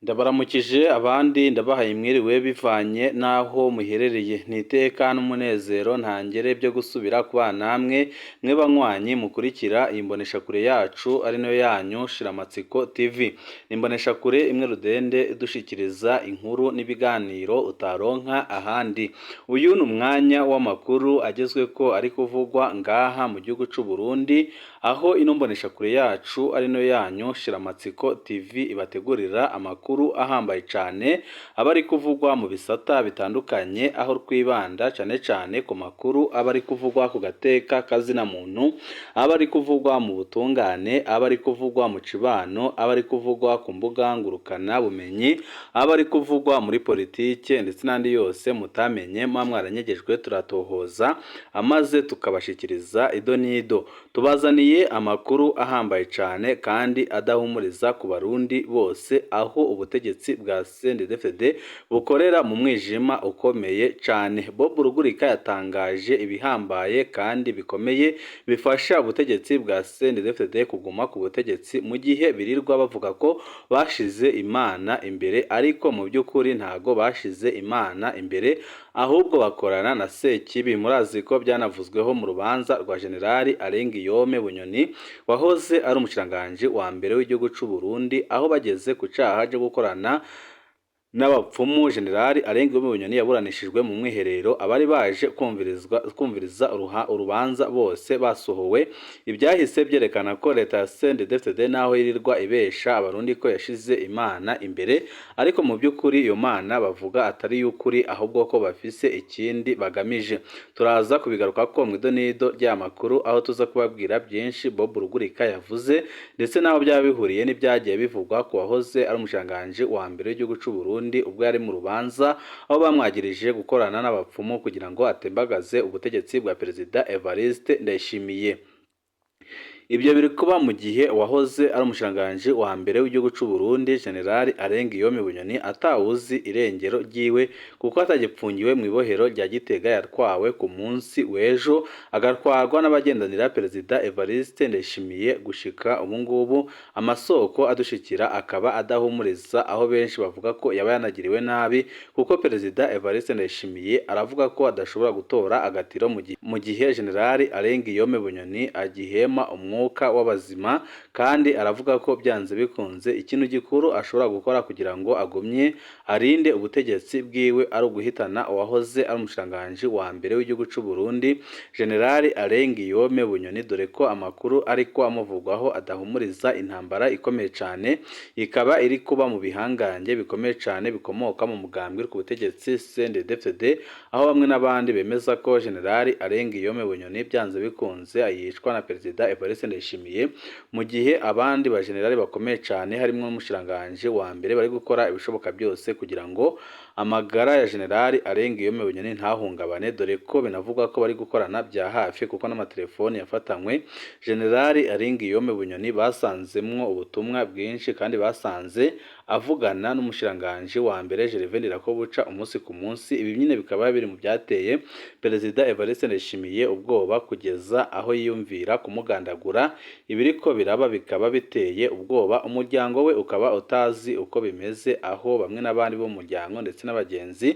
Ndabaramukije abandi ndabahaye mwiriwe bivanye n'aho muherereye. Ni iteka n'umunezero ntangere byo gusubira kubana namwe, mwe banywanyi mukurikira iyi mboneshakure yacu ari nayo yanyu Shiramatsiko TV. Ni imboneshakure imwe rudende idushikiriza inkuru n'ibiganiro utaronka ahandi. Uyu ni umwanya w'amakuru agezweko ari kuvugwa ngaha mu gihugu c'u Burundi, aho ino mboneshakure yacu ari nayo yanyu Shiramatsiko TV ibategurira amakuru ahambaye cane aba ari kuvugwa mu bisata bitandukanye, aho twibanda cane cane ku makuru aba ari kuvugwa ku gateka kazina muntu, aba ari kuvugwa mu butungane, aba ari kuvugwa mu cibano, aba ari kuvugwa ku mbuga ngurukana bumenyi, aba ari kuvugwa muri politike ndetse n'andi yose mutamenye muba mwaranyegejwe, turatohoza amaze tukabashikiriza ido n'ido. Tubazaniye amakuru ahambaye cane kandi adahumuriza ku Barundi bose, aho ubutegetsi bwa CNDD-FDD bukorera mu mwijima ukomeye cane. Bob Rugurika yatangaje ibihambaye kandi bikomeye bifasha ubutegetsi bwa CNDD-FDD kuguma ku butegetsi mu gihe birirwa bavuga ko bashize Imana imbere, ariko mu by'ukuri ntago bashize Imana imbere, ahubwo bakorana na Sekibi. Murazi ko byanavuzweho mu rubanza rwa Generali Alengiyome Bunyoni wahoze ari umushikiranganji wa mbere w'igihugu c'u Burundi, aho bageze ku caha co gukorana n'abapfumu. Generali Alengiyome Bunyoni yaburanishijwe mu mwiherero, abari baje kumviriza urubanza bose basohowe. Ibyahise byerekana ko leta ya CNDD-FDD naho yirirwa ibesha Abarundi ko yashize Imana imbere, ariko mu by'ukuri iyo Mana bavuga atari y'ukuri, ahubwo ko bafise ikindi bagamije. Turaza kubigarukako mu idonido ry'amakuru, aho tuza kubabwira byinshi Bob Rugurika yavuze ndetse n'aho byaba bihuriye n'ibyagiye bivugwa ku wahoze ari umushikiranganji wa mbere w'igihugu c'u Burundi ubwo yari mu rubanza, aho bamwagirije gukorana n'abapfumu kugira ngo atembagaze ubutegetsi bwa Perezida Evariste Ndayishimiye. Ibyo biri kuba mu gihe uwahoze ari umushikiranganji wa mbere w'igihugu c'u Burundi, Generali Alengiyome Bunyoni, atawuzi irengero ryiwe kuko atagipfungiwe mu ibohero rya Gitega. Yatwawe ku munsi w'ejo, agatwarwa n'abagendanira Perezida Evariste Ndayishimiye. Gushika ubu ngubu amasoko adushikira akaba adahumuriza, aho benshi bavuga ko yaba yanagiriwe nabi, kuko Perezida Evariste Ndayishimiye aravuga ko adashobora gutora agatiro mu gihe Generali Alengiyome Bunyoni agihema umwuka w'abazima, kandi aravuga ko byanze bikunze ikintu gikuru ashobora gukora kugira ngo agumye arinde ubutegetsi bwiwe ari uguhitana uwahoze ari umushikiranganji wa mbere w'igihugu c'u Burundi, Generali Alengiyome Bunyoni, dore ko amakuru ariko amuvugwaho adahumuriza. Intambara ikomeye cane ikaba iri kuba mu bihangange bikomeye cane bikomoka mu mugambwe ku butegetsi CNDD-FDD, aho bamwe n'abandi bemeza ko Generali Alengiyome Bunyoni byanze bikunze yicwa na Perezida Evariste Ndayishimiye, mu gihe abandi bajenerali bakomeye cane harimwo n'umushikiranganji wa mbere bari gukora ibishoboka byose kugira ngo amagara ya Generali Alengiyome Bunyoni ntahungabane, dore ko binavugwa ko bari gukorana bya hafi, kuko n'amatelefoni yafatanywe Generali Alengiyome Bunyoni basanzemwo ubutumwa bwinshi, kandi basanze avugana n'umushikiranganji wa mbere Gervais Ndirakobuca umunsi ku munsi. Ibi nyine bikaba biri mu byateye Perezida Evariste Ndayishimiye ubwoba kugeza aho yiyumvira kumugandagura. Ibiriko biraba bikaba biteye ubwoba, umuryango we ukaba utazi uko bimeze, aho bamwe n'abandi bo mu muryango ndetse n'abagenzi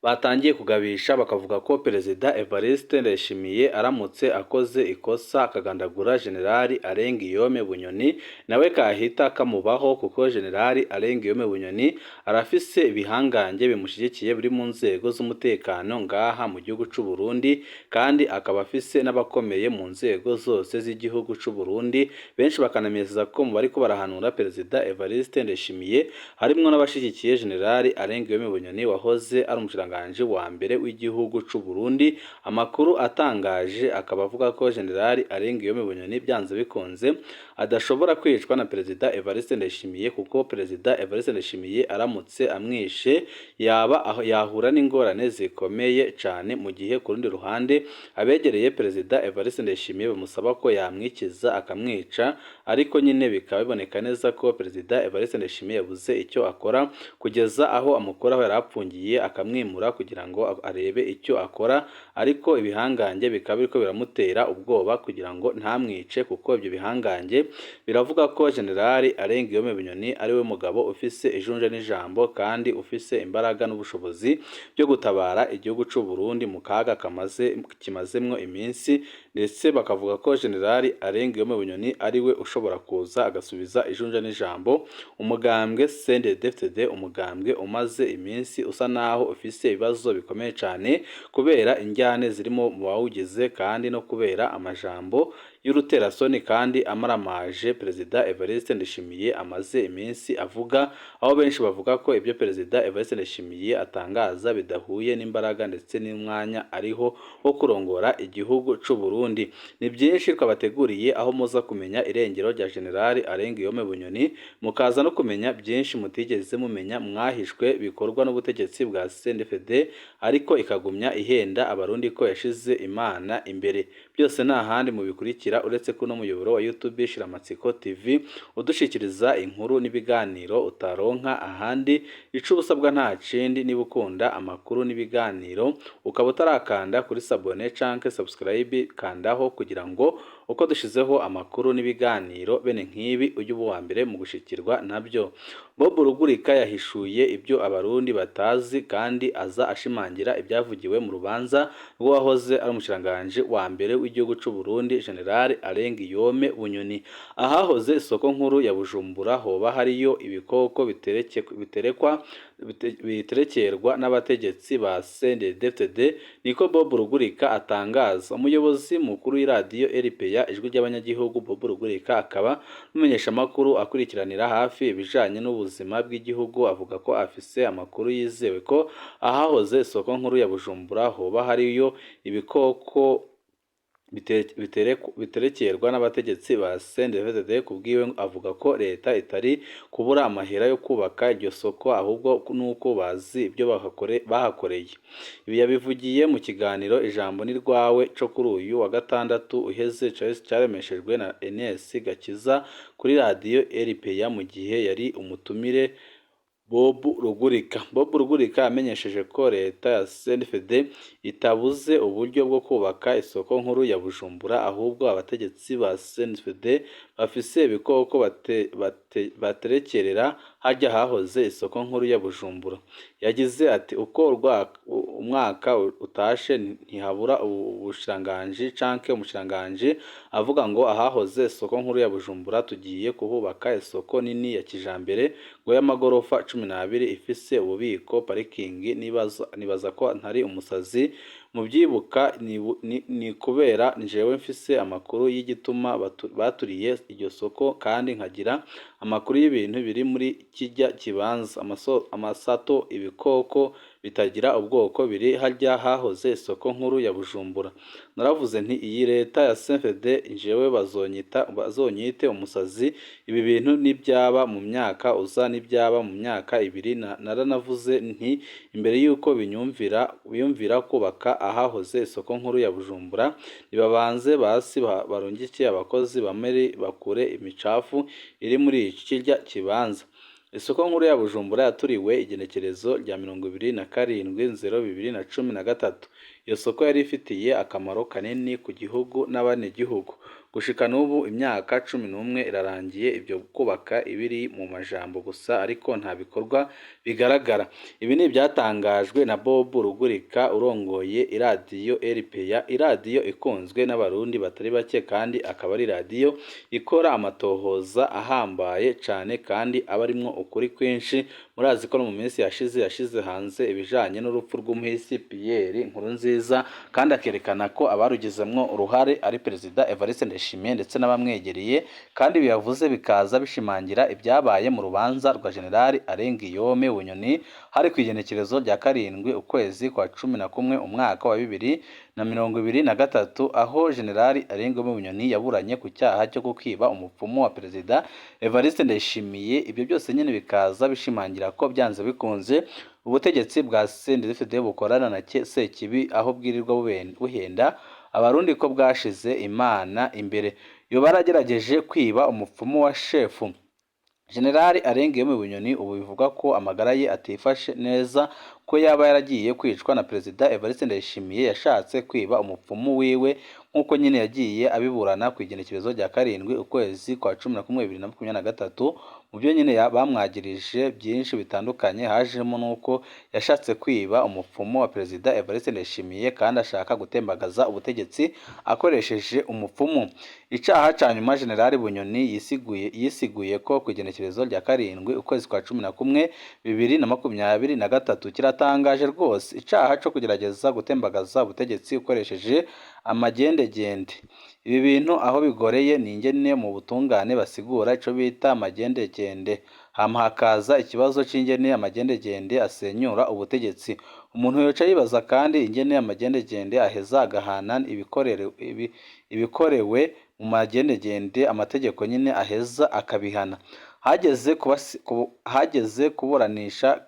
batangiye kugabisha bakavuga ko Perezida Evariste Ndayishimiye aramutse akoze ikosa akagandagura Generali Alengiyome Bunyoni, nawe kahita kamubaho, kuko Generali Alengiyome Bunyoni arafise ibihangange bimushyigikiye biri mu nzego z'umutekano ngaha mu gihugu c'u Burundi, kandi akaba afise n'abakomeye mu nzego zose z'igihugu c'u Burundi. Benshi bakanameza ko mu bariko barahanura Perezida Evariste Ndayishimiye harimwo n'abashigikiye Generali Alengiyome Bunyoni wahoze ari umushikiranganji wa mbere w'igihugu c'u Burundi. Amakuru atangaje akaba avuga ko Generali Alengiyome Bunyoni byanze bikunze adashobora kwicwa na Perezida Evariste Ndayishimiye, kuko Perezida Evariste Ndayishimiye aramutse amwishe yaba yahura n'ingorane zikomeye cane, mu gihe ku rundi ruhande abegereye Perezida Evariste Ndayishimiye bamusaba ko yamwikiza akamwica. Ariko nyine bikaba biboneka neza ko Perezida Evariste Ndayishimiye yabuze icyo akora kugeza aho amukuraho yari apfungiye akamwimura. kumwimura kugira ngo arebe icyo akora, ariko ibihangange bikaba biriko biramutera ubwoba kugira ngo ntamwice, kuko ibyo bihangange biravuga ko General Alain Guillaume Bunyoni ari we mugabo ufise ijunja n'ijambo kandi ufise imbaraga n'ubushobozi byo gutabara igihugu c'u Burundi mu kaga kamaze kimazemwo iminsi, ndetse bakavuga ko General Alain Guillaume Bunyoni ari we ushobora kuza agasubiza ijunja n'ijambo umugambwe CNDD-FDD, umugambwe umaze iminsi usa naho ufise ibibazo bikomeye cane kubera injyane zirimo mu bawugize kandi no kubera amajambo y'uruterasoni kandi amaramaje Perezida Evariste Ndayishimiye amaze iminsi avuga, aho benshi bavuga ko ibyo Perezida Evariste Ndayishimiye atangaza bidahuye n'imbaraga ndetse n'umwanya ariho wo kurongora igihugu c'u Burundi. Ni byinshi twabateguriye aho muza kumenya irengero rya General Alain Guillaume Bunyoni, mukaza no kumenya byinshi mutigeze mumenya mwahishwe bikorwa n'ubutegetsi bwa CNDD-FDD, ariko ikagumya ihenda abarundi ko yashize Imana imbere. Byose nta handi mubikurikira uretse kuno muyoboro wa YouTube Shiramatsiko TV udushikiriza inkuru n'ibiganiro utaronka ahandi. Ico ubusabwa nta kindi, niba ukunda amakuru n'ibiganiro ukaba utarakanda kuri s'abonner canke subscribe, kandaho kugira ngo uko dushizeho amakuru n'ibiganiro bene nk'ibi ujye uba uwa mbere mu gushikirwa nabyo. Bob Rugurika yahishuye ibyo abarundi batazi kandi aza ashimangira ibyavugiwe mu rubanza rw'uwahoze ari umushikiranganji wa mbere w'igihugu c'u Burundi General Alain Guillaume Bunyoni. Ahahoze isoko nkuru ya Bujumbura hoba hariyo ibikoko biterekwa biterekerwa n'abategetsi ba CNDD-FDD, niko Bob Rugurika atangaza. Umuyobozi mukuru w'iradiyo RPA Ijwi ry'Abanyagihugu, Bob Rugurika, akaba n'umumenyeshamakuru akurikiranira hafi ibijanye n'ubuzima bw'igihugu, avuga ko afise amakuru yizewe ko ahahoze isoko nkuru ya Bujumbura hoba hariyo ibikoko biterekerwa n'abategetsi ba CNDD-FDD. Kubwiwe avuga ko leta itari kubura amahera yo kubaka iryo soko, ahubwo nuko bazi ibyo bahakoreye. Ibi yabivugiye mu kiganiro Ijambo ni rwawe co kuri uyu wa gatandatu uheze caremeshejwe na Enes Gakiza kuri radiyo RPA mu gihe yari umutumire Bob Rugurika. Bob Rugurika yamenyesheje ko leta ya CNDD-FDD itabuze uburyo bwo kubaka isoko nkuru ya Bujumbura, ahubwo abategetsi ba CNDD-FDD bafise ibikoko baterekerera harya hahoze isoko nkuru ya Bujumbura. Yagize ati: uko umwaka utashe ntihabura ubushikiranganji canke umushikiranganji avuga ngo ahahoze isoko nkuru ya Bujumbura tugiye kuhubaka isoko nini ya kijambere ngo y'amagorofa 12 ifise ububiko, parikingi. Nibaza ko ntari umusazi mubyibuka, ni kubera njewe mfise amakuru y'igituma baturiye iryo soko kandi nkagira amakuru y'ibintu biri muri kirya kibanza, amasato, ibikoko bitagira ubwoko biri harya hahoze isoko nkuru ya Bujumbura. Naravuze nti iyi leta ya CNDD-FDD njewe bazonyite umusazi, ibi bintu nibyaba mu myaka uza, nibyaba mu myaka ibiri. Naranavuze nti imbere y'uko biyumvira kubaka ahahoze isoko nkuru ya Bujumbura, nibabanze basi barungike abakozi bamere bakure imicafu iri muri kirya kibanza. Isoko nkuru ya Bujumbura yaturiwe igenekerezo rya 27.02.2013. Iyo soko yari ifitiye akamaro kanini ku gihugu n'abenegihugu. Gushika n'ubu imyaka 11 irarangiye ibyo kubaka ibiri mu majambo gusa, ariko nta bikorwa bigaragara. Ibi ni ibyatangajwe na Bob Rugurika urongoye iradiyo RPA, iradiyo ikunzwe n'abarundi batari bake, kandi akaba ari iradiyo ikora amatohoza ahambaye cane kandi aba arimwo ukuri kwinshi. Murazi ko no mu minsi yashize yashize hanze ibijanye n'urupfu rw'umuhisi Pierre Nkurunziza, kandi akerekana ko abarugizemwo uruhare ari Perezida Evariste Ndayishimiye ndetse n'abamwegereye, kandi ibi yavuze bikaza bishimangira ibyabaye mu rubanza rwa General Alain Guillaume Bunyoni, hari ku igenekerezo rya 7 ukwezi kwa 11 umwaka wa 2023, aho General Alain Guillaume Bunyoni yaburanye ku cyaha cyo kwiba umupfumu wa Perezida Evariste Ndayishimiye. Ibyo byose nyine bikaza bishimangira ko byanze bikunze ubutegetsi bwa CNDD-FDD bukorana na Sekibi, aho bwirirwa buhenda abarundi ko bwashize Imana imbere. Yoba yaragerageje kwiba umupfumu wa shefu. General Alain Guillaume Bunyoni ubu bivugwa ko amagara ye atifashe neza, ko yaba yaragiye kwicwa na Perezida Evariste Ndayishimiye yashatse kwiba umupfumu wiwe, nk'uko nyine yagiye abiburana ku igenekerezo rya 7 ukwezi kwa 11 2023. Mu byo nyine bamwagirije byinshi bitandukanye, hajemo n'uko yashatse kwiba umupfumu wa Perezida Evariste Ndayishimiye kandi ashaka gutembagaza ubutegetsi akoresheje umupfumu. Icaha ca nyuma General Bunyoni yisiguye ko ku igenekerezo rya 7 ukwezi kwa 11 2023 kiratangaje rwose, icaha co kugerageza gutembagaza ubutegetsi ukoresheje amagendegende. Ibi bintu aho bigoreye ni ingene mu butungane basigura ico bita amagendegende, hama hakaza ikibazo c'ingene amagendegende asenyura ubutegetsi. Umuntu yoca yibaza kandi ingene amagendegende aheza agahana ibikorewe mu magendegende, amategeko nyine aheza akabihana. Hageze kuburanisha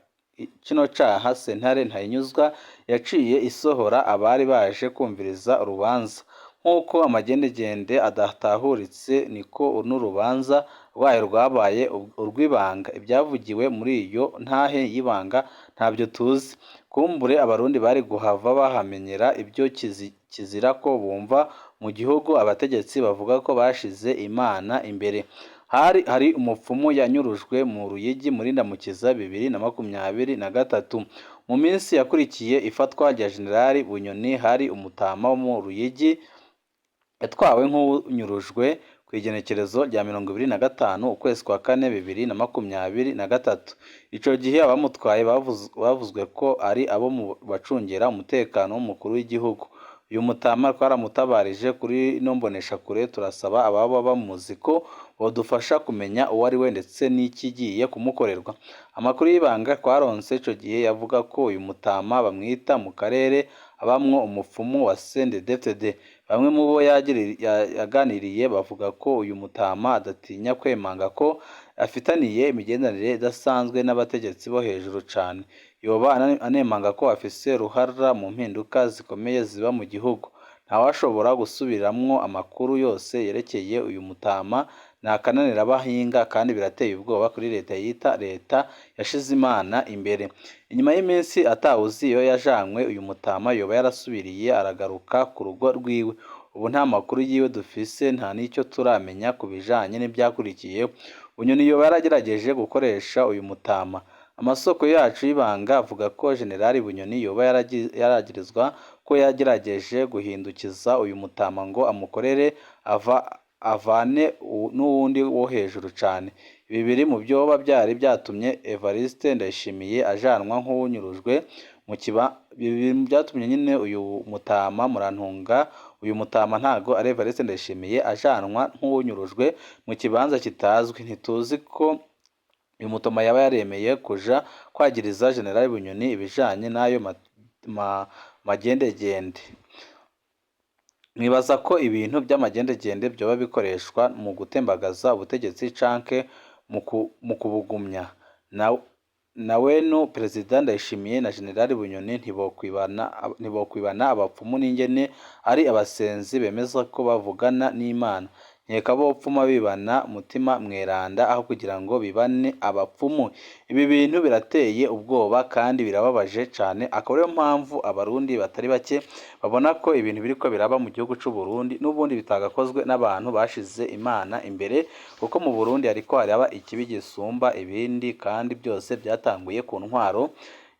kino caha, sentare Ntahinyuzwa yaciye isohora abari baje kumviriza urubanza. Nk'uko amagendegende adatahuritse, niko n'urubanza rwayo rwabaye urw'ibanga. Ibyavugiwe muri iyo ntahe y'ibanga ntabyo tuzi. Kumbure abarundi bari guhava bahamenyera ibyo kizira ko bumva mu gihugu abategetsi bavuga ko bashize Imana imbere. Hari umupfumu yanyurujwe mu Ruyigi muri Ndamukiza 2023. Mu minsi yakurikiye ifatwa rya General Bunyoni, hari umutama wo mu Ruyigi yatwawe nk'uwunyurujwe ku igenekerezo rya 25 ukwezi kwa 4 2023. Ico gihe abamutwaye bavuzwe ko ari abo mu bacungera umutekano w'umukuru w'igihugu. Uyu mutama twaramutabarije kuri ino mboneshakure, turasaba ababa bamuzi ko bodufasha kumenya uwo ari we ndetse n'ikigiye kumukorerwa. Amakuru y'ibanga twaronse ico gihe yavuga ko uyu mutama bamwita mu karere abamwo umupfumu wa CNDD-FDD. Bamwe mu bo yaganiriye bavuga ko uyu mutama adatinya kwemanga ko afitaniye imigenderanire idasanzwe n'abategetsi bo hejuru cane. Yoba anemanga ko afise uruhara mu mpinduka zikomeye ziba mu gihugu. Ntawashobora gusubiramwo amakuru yose yerekeye uyu mutama, ni akananirabahinga kandi birateye ubwoba kuri leta yita leta yashize Imana imbere. Inyuma y'iminsi atawuzi iyo yajanywe, uyu mutama yoba yarasubiriye aragaruka ku rugo rwiwe. Ubu nta makuru yiwe dufise, nta n'icyo turamenya ku bijanye n'ivyakurikiye. Bunyoni yoba yaragerageje gukoresha uyu mutama. Amasoko yacu y'ibanga avuga ko General Bunyoni yoba yaragirizwa ko yagerageje guhindukiza uyu mutama ngo amukorere avane n'uwundi wo hejuru cane. Ibi biri mu vyoba vyari vyatumye Evariste Ndayishimiye ajanwa nk'uwunyurujwe mu kiba. Ibi byatumye nyine uyu mutama, murantunga, uyu mutama ntago ari Evariste Ndayishimiye, ajanwa nk'uwunyurujwe mu kibanza kitazwi. Ntituzi ko uyu mutama yaba yaremeye kuja kwagiriza General Bunyoni ibijanye n'ayo magendegende. Mwibaza ko ibintu by'amagendegende byoba bikoreshwa mu gutembagaza ubutegetsi canke mu kubugumya? Nawenu Perezida Ndayishimiye na General Bunyoni ntibokwibana abapfumu n'ingene ari abasenzi bemeza ko bavugana n'Imana. Nkeka bopfuma bibana mutima mweranda aho kugira ngo bibane abapfumu. Ibi bintu birateye ubwoba kandi birababaje cane, akaba ariyo mpamvu abarundi batari bake babona ko ibintu biriko biraba mu gihugu c'u Burundi n'ubundi bitagakozwe n'abantu bashize Imana imbere, kuko mu Burundi hariko haraba ikibi gisumba ibindi kandi byose byatanguye ku ntwaro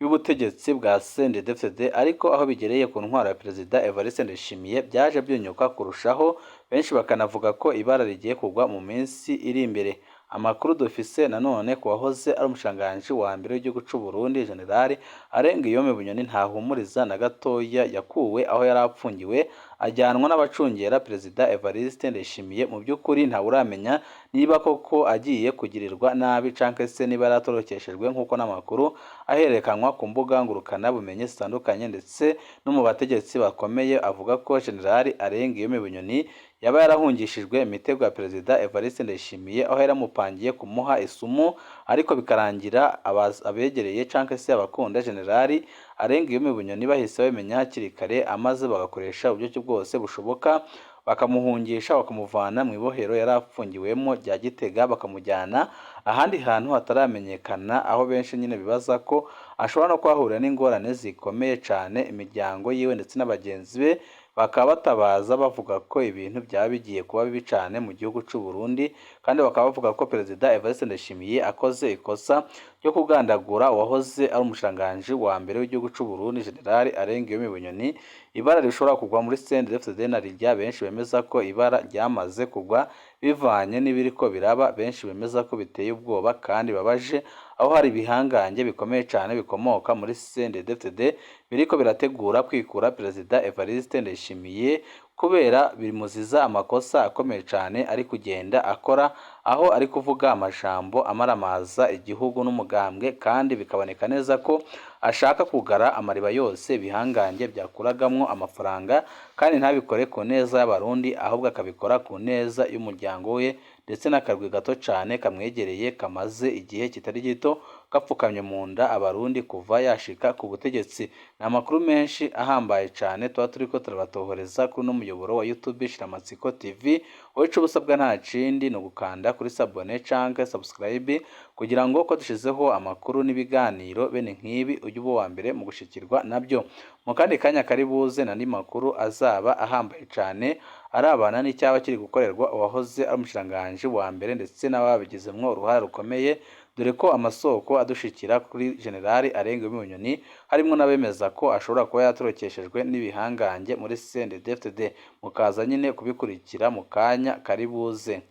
y'ubutegetsi bwa CNDD-FDD, ariko aho bigereye ku ntwaro ya Perezida Evariste Ndayishimiye byaje byunyuka kurushaho, benshi bakanavuga ko ibara rigiye kugwa mu minsi iri imbere. Amakuru dufise nanone ku wahoze ari umushikiranganji wa mbere w'igihugu c'u Burundi General Alain Guillaume Bunyoni ntahumuriza na gatoya, yakuwe aho yari apfungiwe ajyanwa n'abacungera Perezida Evariste Ndayishimiye. Mu by'ukuri ntawuramenya niba koko agiye kugirirwa nabi canke se niba yaratorokeshejwe, nk'uko n'amakuru ahererekanwa ku mbuga ngurukana bumenyi zitandukanye ndetse no mu bategetsi bakomeye avuga ko General Alain Guillaume Bunyoni yaba yarahungishijwe imitego ya Perezida Evariste Ndayishimiye, aho yaramupangiye kumuha isumu, ariko bikarangira abegereye canke se abakunda General Alain Guillaume Bunyoni bahise babimenya hakiri kare, amaze bagakoresha uburyo bwose bushoboka bakamuhungisha, bakamuvana mu ibohero yari afungiwemo rya Gitega, bakamujyana ahandi hantu hataramenyekana, aho benshi nyine bibaza ko ashobora no kuhahurira n'ingorane zikomeye cane. Imiryango yiwe ndetse n'abagenzi be bakaba batabaza bavuga ko ibintu byaba bigiye kuba bibi cane mu gihugu c'u Burundi, kandi bakaba bavuga ko Perezida Evariste Ndayishimiye akoze ikosa ryo kugandagura uwahoze ari umushikiranganji wa mbere w'igihugu c'u Burundi, General Alain Guillaume Bunyoni. Ibara rishobora kugwa muri CNDD-FDD na rirya benshi bemeza ko ibara ryamaze kugwa bivanye n'ibiriko biraba, benshi bemeza ko biteye ubwoba kandi babaje, aho hari ibihangange bikomeye cane bikomoka muri CNDD-FDD biriko birategura kwikura Perezida Evariste Ndayishimiye kubera bimuziza amakosa akomeye cane ari kugenda akora, aho ari kuvuga amajambo amaramaza igihugu n'umugambwe, kandi bikaboneka neza ko ashaka kugara amariba yose ibihangange byakuragamwo amafaranga, kandi ntabikore ku neza y'Abarundi, ahubwo akabikora ku neza y'umuryango we ndetse n'akarwi gato cane kamwegereye kamaze igihe kitari gito gapfukamye mu nda Abarundi kuva yashika ku butegetsi. Ni amakuru menshi ahambaye cane tuba turiko turabatohoreza kuri uno muyoboro wa YouTube Shiramatsiko TV. Wowe ico usabwa nta kindi ni ugukanda kuri s'abonner canke subscribe, kugira ngo ko dushizeho amakuru n'ibiganiro bene nk'ibi ujye uba uwa mbere mu gushikirwa nabyo. Mu kandi kanya kari buze n'andi makuru azaba ahambaye cane arabana n'icyaba kiri gukorerwa uwahoze ari umushikiranganji wa mbere ndetse n'ababigizemwo uruhare rukomeye, dore ko amasoko adushikira kuri General Alain Guillaume Bunyoni harimwo n'abemeza ko ashobora kuba yatorokeshejwe n'ibihangange muri CNDD-FDD. Mukaza nyine kubikurikira mu kanya kari buze.